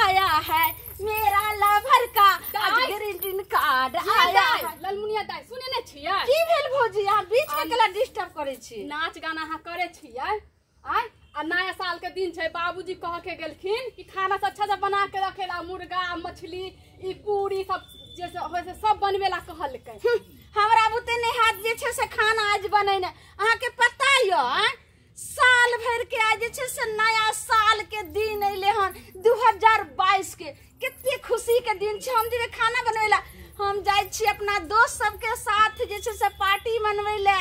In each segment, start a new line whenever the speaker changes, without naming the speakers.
आया है, मेरा लवर का आज ग्रीटिंग कार्ड आया है।
ललमुनिया दाई सुने नै छियै?
की भेल भौजी, अहाँ बीच में केला डिस्टर्ब करै छी?
नाच गाना अहाँ करै छियै आय। आ नया साल के दिन छै, बाबूजी कह के गेलखिन कि खाना सब अच्छा से बना के रखेला, मुर्गा मछली ई पूरी सब जैसे होइ छै सब बनबेला कहलकै।
हमरा बुते नहि हाथ जे छै से खाना आज बनेने। अहाँके पता यऽ साल भर के आज जे छै से नया साल के दिन अइले हन 2022 के, कते खुशी के दिन छै। हम जेबै खाना बनबेला, हम जाइ छी अपना दोस्त सबके साथ जे छै से पार्टी मनबै ला,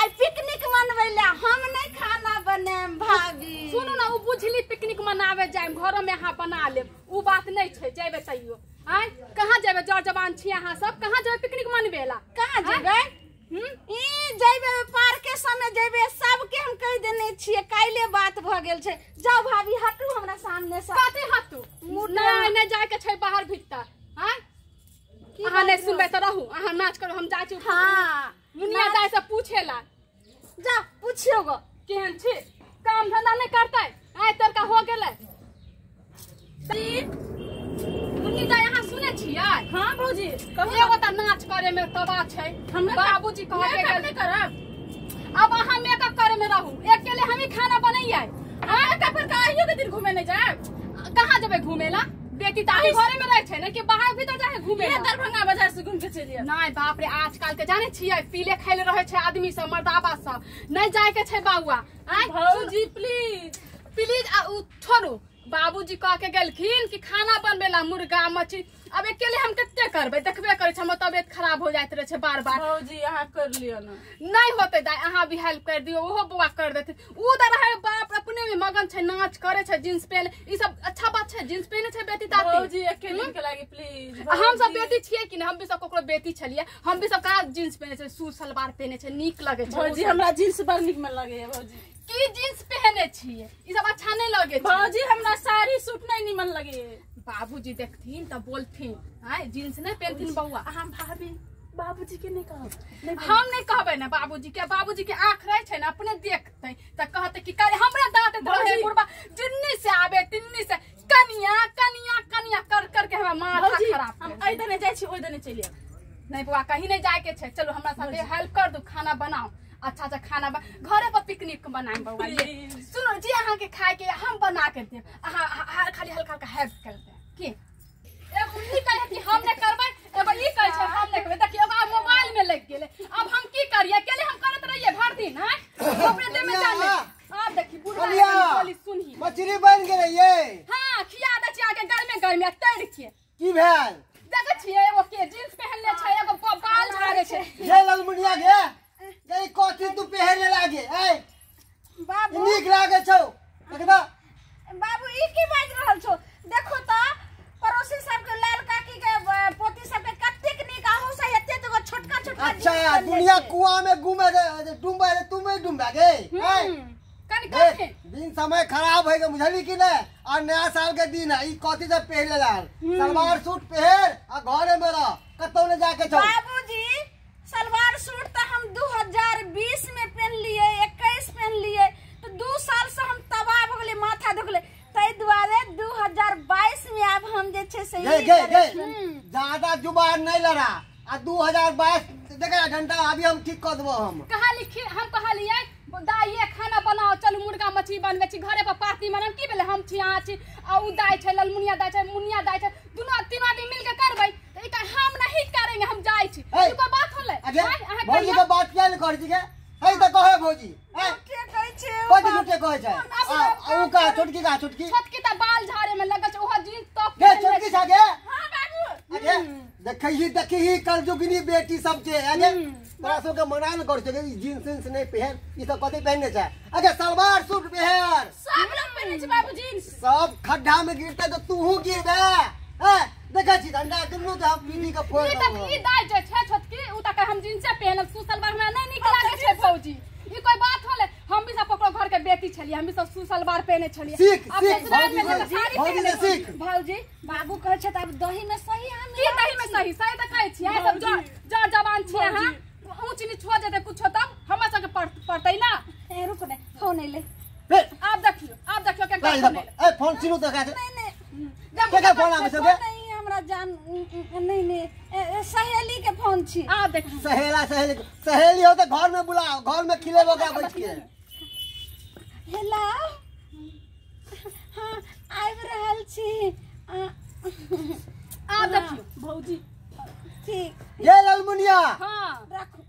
आइ पिकनिक मनबै ला। हम नहि खाना बनायब भाभी।
सुनू ना, उ बुझली पिकनिक मनावे जायब, घर में अहाँ बना लेब, उ बात नहीं छै। जेबै तैयो आय कहाँ जेबै? जर जवान छी अहाँ सब, कहाँ जेबै पिकनिक मनबेला?
कहाँ जेबै? ई जेबै पार्के समय जेबै, सबके हम कहि देने छियै, काल्हि बात भऽ गेल छै। जाउ भाभी, हटू हमरा सामने से।
कथी हटू? नहि नहि जाय के छै बाहर भीतर। आय अहाँ नहि सुनबै तऽ रहू, अहाँ नाच करू, हम जाइ छी।
हाँ
मुनिया दाइ से पूछेला।
जा पूछियो गो
केहन छी, काम धंधा नहि करतै। आय तोरका हो गेलै। मुन्नी दाइ अहाँ सुनै छियै?
हाँ भौजी कहू।
एगो तऽ नाच करे में तबाह छै, बाबूजी कह के गेल
करब।
अब अहाँ मेकअप करे में रहू, अकेले हम ही खाना बनैयै।
मेकअप पर कहियो के दिन घूमे नहीं जायब?
कहाँ जेबै घूमे ला? बेटी तऽ अहीं घरे में रहै छै ने कि बाहर भीतर जाए घूमे ला?
दरभंगा बाजार से घूम के चलि आयब।
नहीं बाप रे, आजकल के जाने छियै पीले खाइले रहै छै आदमी सब, मर्दाबा सब। नहीं जाय के छै बाबुआ। आँय
भौजी प्लीज
प्लीज। आ उ छोड़ू, बाबूजी कह के गेलखिन कि खाना बनबेला मुर्गा मछली। अब अकेले हम कते करबै? देखबे करै छै हमर तबियत खराब हो जाइत रहै छै बार बार।
भौजी अहाँ कर लिअ ना।
नहीं होते दाई, अहाँ भी हेल्प कर दियौ, ओहो बौआ कर देथिन। उ तऽ रहै बाप अपने में मगन छै, नाच करे छै, जींस पहने, ई सब अच्छा बात छै? जींस पहने छै बेटी ताती।
भौजी अकेले के लागी प्लीज।
हम सब बेटी छियै कि नहीं? हम भी सब ककरो बेटी छलियै, हम भी सब कहाँ जींस पहने छै, सूट सलवार पहने छै, नीक लगे छै।
भौजी हमरा जींस बड़ नीक में लगे है। भौजी
की जींस पहने छियै? ई सब अच्छा नहीं लगे छै।
भौजी हमरा साड़ी सूट नहीं नीमन लगे है।
बाबूजी देखथिन तऽ बोलथिन आय जींस नहीं पहनथिन बौआ।
हम भाभी बाबूजी के नहीं कहब।
हम नहीं कहबै ना बाबूजी के, बाबूजी के आँख रहे छै ना, अपने देखते तऽ कहते कि हमरा दाँत धरे बुढ़बा जिन्नी से आबे तिन्नी से कनिया कनिया कनिया कर कर के हमरा माथा खराब।
हम एहि दने जाइ छी ओहि दने चलि आयब।
नहीं बौआ कहीं नहीं जाय के छै, चलो हमरा साथे हेल्प कर दू, खाना बनाओ अच्छा अच्छा खाना घरे पर पिकनिक बनाएब बौआ। सुनो जी अहाँ के खाय के हम बना के देब, अहाँ खाली हल्का हल्का हेल्प कर देब। की एगो ई कहे कि हम नहीं करबै, एगो ई कहे छै हम नहीं करबै। देखियो एगो मोबाइल में लग गेलै, अब हम की करियै? अकेले हम करत रहियै भर दिन। हां अपने देह में जान नहीं। आब देखी बुढ़ा बोली सुनही।
मछली बन गेलै ये।
हां खिया दै छी आके गर्मे गर्मे तैर के।
की भेल?
देखै छियै एगो के जींस पहनले छै, एगो बाल झाड़े छै।
ये ललमुनिया गे, ये कथी तू पहनले लागे? ए
बाबू
नीक लागे छौ देखना।
बाबू ई की बाजि रहल छौ? देखो त पड़ोसी सबके लाल काकी के पोती सबके कतेक नीक आहू से एते तो छोटका छोटका।
अच्छा दुनिया कुआं में घूमे डूबे रे, तुम डूबा गे।
कनी कनी
दिन समय खराब है बुझली कि नहीं? और नया साल के दिन है, ई कथी सब पहनले लाल? सलवार सूट पहन आ घरे में रह, कतौ ने जाके छौ।
बाबूजी सलवार सूट तो हम 2020 में पहन लिए, 21 पहन लिए, तो 2 साल से हम तबाह भ गेलै, माथा दुखले, ताहि दुआरे 2022 में आब हम जे छै से
ज्यादा जुबान नहीं लड़ा। आ 2022 देखा घंटा अभी हम ठीक कर देबो। हम
कहली, हम कहलियै दाई खाना बनाओ, चलू मुर्गा मछली बनबै छी, घरे पर पार्टी मनाब। की भेलै? हम छी अहाँ छी आ उ दाई छै, ललमुनिया दाई छै, मुनिया दाई छै, दुनू तीनू आदमी मिल के करबै। तऽ ई हम नहीं करेंगे, हम जाइ छी। ई कोई बात होलै?
अहाँ भौजी के बात किया नहीं करै छी के? है तऽ कहै भौजी
के कहै छै,
कथी झूठे कहै छै? आ उ का छोटकी, का छोटकी?
छोटकी तऽ बाल झाड़े में लगल छै, ओहो जींस टॉप
गे। छोटकी छा गे?
हां बाबू।
अगे देखही देखही कलजुगिनी बेटी सब के। अगे तोरा सब के मना न कर छै ई जींस जींस नहीं पहन, ई सब कथी पहनने छै? अगे सलवार सूट पहन।
सब लोग पहने छै बाबू जींस।
सब खड्डा में गिरते तो तूहू गिरबे। हैं देखै छी डंडा दुनू के हम पीनी के फोड़
ई त ई दाइ जे छै छोटकी, उ त हम जींसे पहनब, सूट सलवार हमरा नहीं नीक लागे छै भौजी। ई कोई बात होले? हम भी सब ककरो घर के बेटी छलियै, हम भी सब सूट सलवार पहने छलियै।
सीख सीख भौजी से सीख।
भौजी बाबू कहै छै त आब दही में सही, हम
की दही में सही? सही त कहै छियै, सब जर जवान छियै अहाँ, ऊंच नीच हो जेतै कुछो तब हमरा सबके पड़तै ना।
ए रुक ने, फोन अइले।
आब देखियो, आब देखियो के
ए फोन चिनु त का
नहीं नहीं
के फोन आबै छौ गे?
नहीं हमरा जान नहीं नहीं सहेली के फोन छी।
आ देख
सहेला सहेली सहेली हो त घर में बुलाओ, घर में खिलेबो का बैठ के।
हेलो हां आबि रहल छी।
आ देखियो भौजी
ठीक।
ये ललमुनिया
हां
राखू।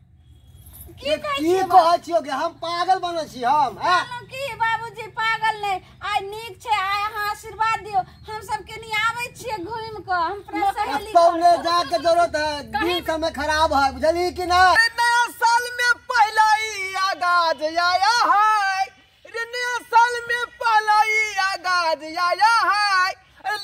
की कहै
की कहै छियो गे? हम पागल बनल छी हम।
हां की बाबूजी पागल नै, आइ नीक छै, आइ अहाँ आशीर्वाद दियो। हम सब केनी आबै छियै घुमि क, हम अपना सहेली
कतौ जाय के जरूरत है, दिन समय खराब है बुझली कि ना?
नया साल में पहला ही आगाज आया है रे, नया साल में पहला ही आगाज आया है,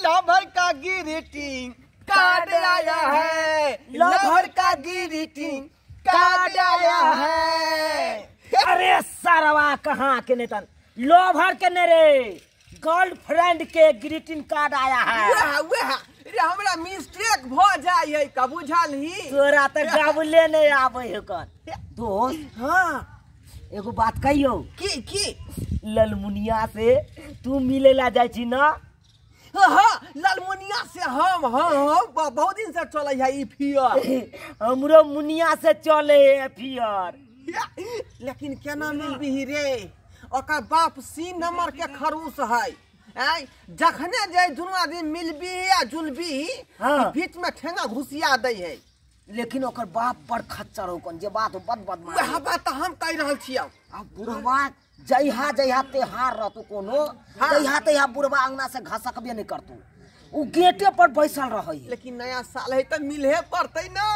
लवर का ग्रीटिंग कार्ड आया है, लवर का ग्रीटिंग कार्ड आया है।
अरे सारवा कहाँ के नेतन लोभर के ने रे, गर्लफ्रेंड के ग्रीटिंग कार्ड आया है।
वह वह रे हमरा मिस्टेक भ जाय है का बुझल ही?
तोरा त गाबले नहीं आवे है कर दोस्त।
हां
एगो बात कहियो।
की की?
ललमुनिया से तू मिले ला जाय छी ना?
हाँ ललमुनिया से हम हाँ बहुत दिन से चले है ई फियर।
हमरो मुनिया से चले है फियर।
लेकिन केना मिलबी रे? ओकर बाप सी नंबर के खरूस है, जखने जाय दुनू आदमी मिलबी आ जुलबी
हाँ।
बीच में ठेंगा घुसिया दै है।
लेकिन ओकर बाप बड़ खच्चर हो कन जे बात हो बद बदमाश।
वएह बात त हम कहि रहल छियौ।
आ बुढ़वा जइहा जइहा तेहार रहतो कोनो,
हाँ।
जइहा तइहा बुढ़वा अंगना से घसकबे नहीं करतो, उ गेटे पर बैसल रहै।
लेकिन नया साल है त मिले पड़तै ना।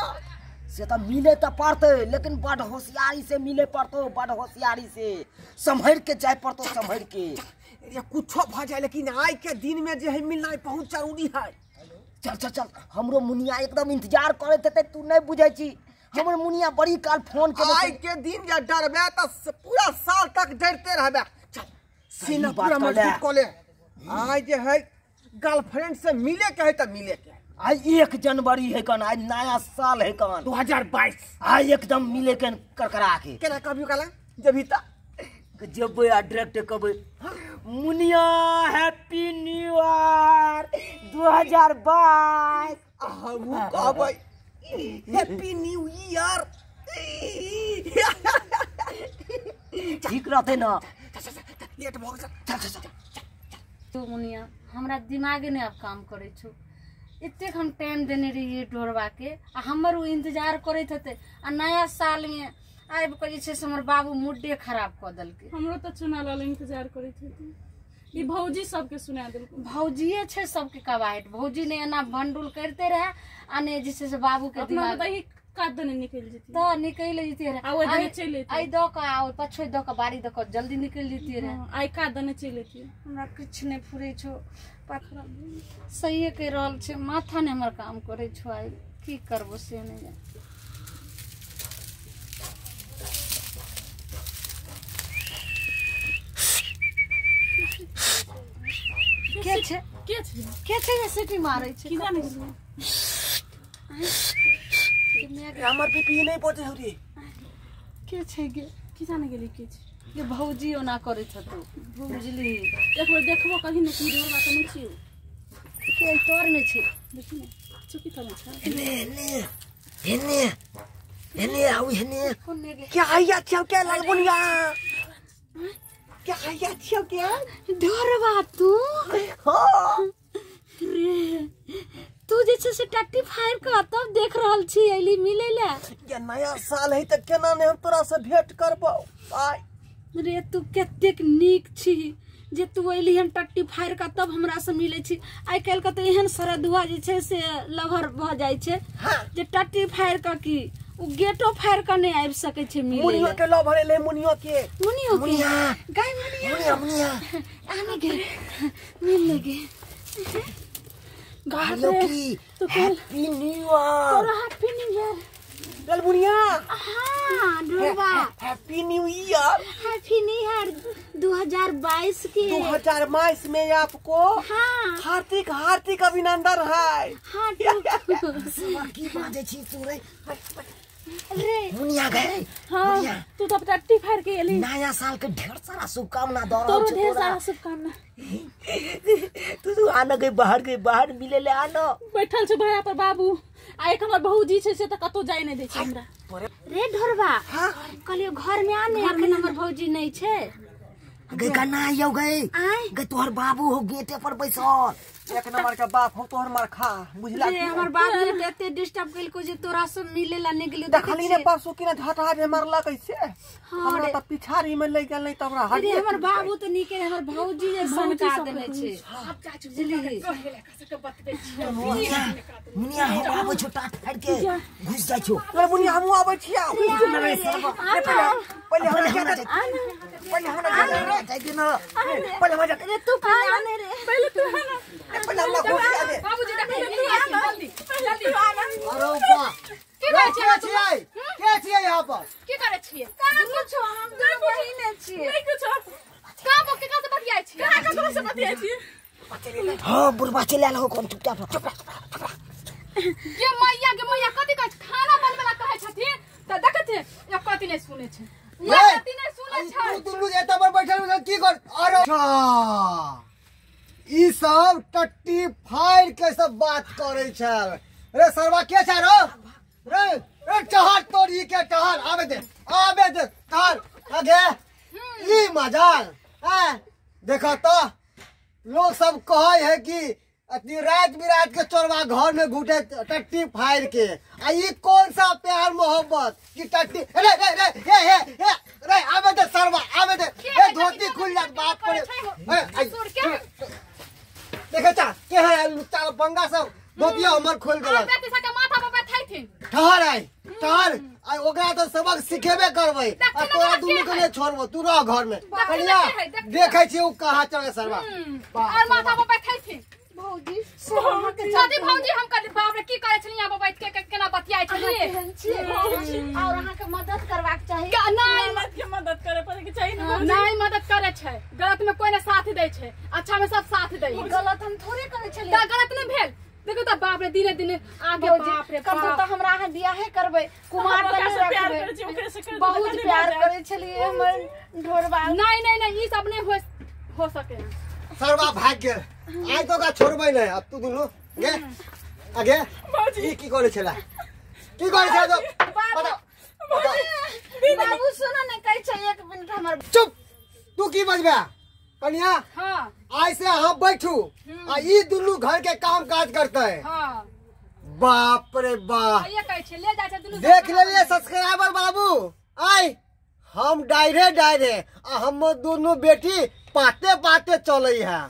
से त मिले त पड़तै, लेकिन बड़ होशियारी से मिले पड़तो, बड़ होशियारी से सम्हर के जाय पड़तो, सम्हर के।
अरे कुछो भ जाए लेकिन आइ के दिन में जे है मिलनाइ बहुत जरूरी है।
चल चल चल, हमरो मुनिया एकदम इंतजार करैत हेतै, तू नहीं बुझै छी। हमर मुनिया बड़ी काल फोन के
आइ के दिन जे डरबे त पूरा साल तक डरते रहबे। चल सीना पूरा मजबूत क ले। आइ जे है गर्लफ्रेंड से मिले के है त मिले के।
आइ 1 जनवरी है कन, आइ नया साल है कन
2022।
आइ एकदम मिले के करकरा के।
केना कभी काला जबी त
जब आ डायरेक्ट कहबै मुनिया हैप्पी न्यू ईयर 2022।
हमहू कहबै हैप्पी न्यू ईयर।
ठीक रहतै ना?
लेट भ गेल।
चल चल चल।
तू मुनिया हमरा दिमागे ने अब काम करै छौ। एतेक हम टाइम देने रहियै ढोरबा के आ हमर उ इंतजार करैत हेतै आ नया साल में आबि कऽ जे छै से हमर बाबू मूडे खराब कऽ देलकै।
हमरो तऽ चुना लाल इंतजार करैत हेतै। ई भौजी सबके सुना देलकै।
भौजिए छै सबके कबाहट। भौजी ने एना भंडुल करिते रहे आ ने जे छै से बाबू के दिमाग
अपना तऽ कात दने निकलि जेतै
तऽ निकलि जेतै रहे।
आ ओहि दने चलि एतै।
आइ दऽ कऽ आ ओहि पछोइ दऽ कऽ बाड़ी दऽ कऽ जल्दी निकलि जेतियै रहे।
आइ कात दने चलि एतियै।
हमरा किछु नहि फुरै छौ। सहिए कहि रहल छै, माथा नहि हमर काम करै छौ। आइ की करबो से नहि जानि। के छै
के छै
के छै जे सीटी मारै छै?
की जानै छी।
हमर पीपी नहीं पहुंचे हो रे।
के छै गे?
की जाने गेली के छै
गे? भौजी ओना करैत हेतौ बुझली।
एक बेर देखबो कहीं ने की ढोरबा त नहीं छियौ।
के तोर में छै?
देखी ने चुकी तर में छै।
हेने हेने हेने आउ हेने।
कोन गे?
क्या हैया छियौ के ललमुनिया? क्या हैया छियौ के
ढोरबा तू?
हां
रे तू जे छै से टट्टी फाड़ कऽ तब देख रहल छी अइली मिलै ले।
ये नया साल है त केना ने हम तोरा से भेंट करबौ। आइ
रे तू कतेक नीक छी जे तू अइली हन टट्टी फाड़ कऽ तब हमरा से मिलै छी। आइ काल्हि के तऽ एहन सरदुआ जे छै से लभर भऽ जाइ छै जे टट्टी फाड़ कऽ की उ गेटो फाड़ कऽ नहि आबि सकै छै मिलै।
मुनियो के लभर एलै। मुनियो के
मुनियो के गाय मुनिया
मुनिया मुनिया
आने गे मिल गे।
कहलो की हैप्पी न्यू ईयर।
तोरा हैप्पी न्यू ईयर
ललमुनिया।
हां ढोरबा
happy new year.
Happy new year 2022 के।
2022 में आपको
हाँ
हार्दिक हार्दिक अभिनंदन है।
हाँ
की बाजै छी तू रे?
रे
मुनिया गए।
हां तू तो टट्टी फाड़ के एली।
नया साल के ढेर सारा शुभकामना दो रहल
तोरो
छौ
ढेर
तोरा।
सारा शुभकामना।
तू तू आना गई बाहर, गई बाहर मिले ले आना।
बैठल छै भाड़ा पर बाबू आ एक हमर भौजी छै से त कतौ जाय नै दै छै हमरा।
रे ढोरबा कहलियो घर में आने, अखन हमर भौजी नहीं छै।
गई कना आइयो गई। गई तोहर बाबू हो गेटे पर बैसल।
एक नंबर के बाप हो तोहर मार खा बुझला।
रे हमर बाबू ने एते डिस्टर्ब कइलको जे तोरा सब मिले ला नै गेलियो।
देखली ने परसों की ने झटा रे मारला कैसे हमरा त पिछाड़ी में ले गेल नहीं त हमरा हट।
रे हमर बाबू त नीके रे, हमर भौजी जे सनका देने छै।
आब चाचू बुझली सबके बतबै छियै।
मुनिया हम आबै छौ टाट फाड़ के घुस जाइ छौ।
रे मुनिया हमहूँ आबै छियै। पहिले हमरा जा, पहिले हमरा जा रे,
जाइ दे ना।
पहिले हमरा जा
रे तू पहिले आने रे,
पहिले तू आना,
पहिले हमरा घुस दे।
बाबूजी देखै जल्दी जल्दी।
अरे बा
की करै छियै?
के छियै यहाँ पर?
की करै छियै?
कहाँ कुछो, हम दुनू बहिने छियै।
नहीं कुछो।
का बके का से बतियाइ छियै?
कहाँ ककरो से बतियाइ छियै?
हां बुढ़बा चलि आयल हो कोन। चुपचाप चुप रह, चुप रह, चुप रह।
गे मैया गे मैया कथि कहै छै? खाना बनबै ला कहै छथिन त देखै छियै एक कथि नै सुनै छै, एक कथि नै सुनै छै।
तू दुनू जे एतऽ पर बैठल बैठल की कर? अरे ई सब टट्टी फाड़ के सब बात करै छल। रे सरवा के छै रो? रे रे टहर तोरी के टहर, आबे दे आबे दे टहर आगे। ई मजाल हैं देखा तो लोग सब कहै है कि अति रात बिरात के चोरवा घर में घुटे टट्टी फाड़ के, आ ई कौन सा प्यार मोहब्बत कि टट्टी। रे रे रे हे हे हे रे आबे दे सरवा आबे दे। ए धोती खुल जात बात पड़े। देखे चा के है लुच्चा बंगा सब धोतिया हमर खोल गेल।
बेटी सबके माथा पर बैठैथिन।
ठहर आई ठहर आई, ओकरा तो सबक सिखेबे करबै आ तोरा दुनू के नहीं छोड़बो, तू रह घर में। कनिया देखै छी उ कहाँ चले सरवा
और माथा पर बैठैथिन।
भौजी
दादी भौजी हम कहली बाप रे की करै छलियै यहाँ पर बैठ के केना बतियाइ छलियै।
और अहाँ के मदद करबाक चाही।
नहीं
मदद के मदद करे पड़े के चाही ना।
नहीं मदद करे छै, गलत में कोई ना साथ दै छै, अच्छा में सब साथ दै।
गलत हम थोड़े करै छलियै।
त गलत नहीं भेल? देखो त बाप रे दिने दिने आगे बाप रे
कतौ त हमरा अहाँ बियाहे करबै, कुमार त नहीं रखबै। बहुत प्यार करै छलियै हमर ढोरबा।
नहीं नहीं नहीं ई सब नहीं हो सके।
सरवा भाग गेल आइ तो ओकरा छोड़बै नहीं। अब तू दुनू गे आगे ई की करै छला, की करै छला तो बता।
बाबू सुनो ने कहै छै एक मिनट हमर।
चुप तू की बजबे कनिया?
हां
आइ से अहाँ बैठू आ ई दुनू घर के काम काज करते।
हां
बाप रे बाप
ये कहै छै ले जाइ छै दुनू।
देख लेलिए सब्सक्राइबर बाबू, आइ हम डायरे डायरे आ हम दुनू बेटी पाते पाते चलै है।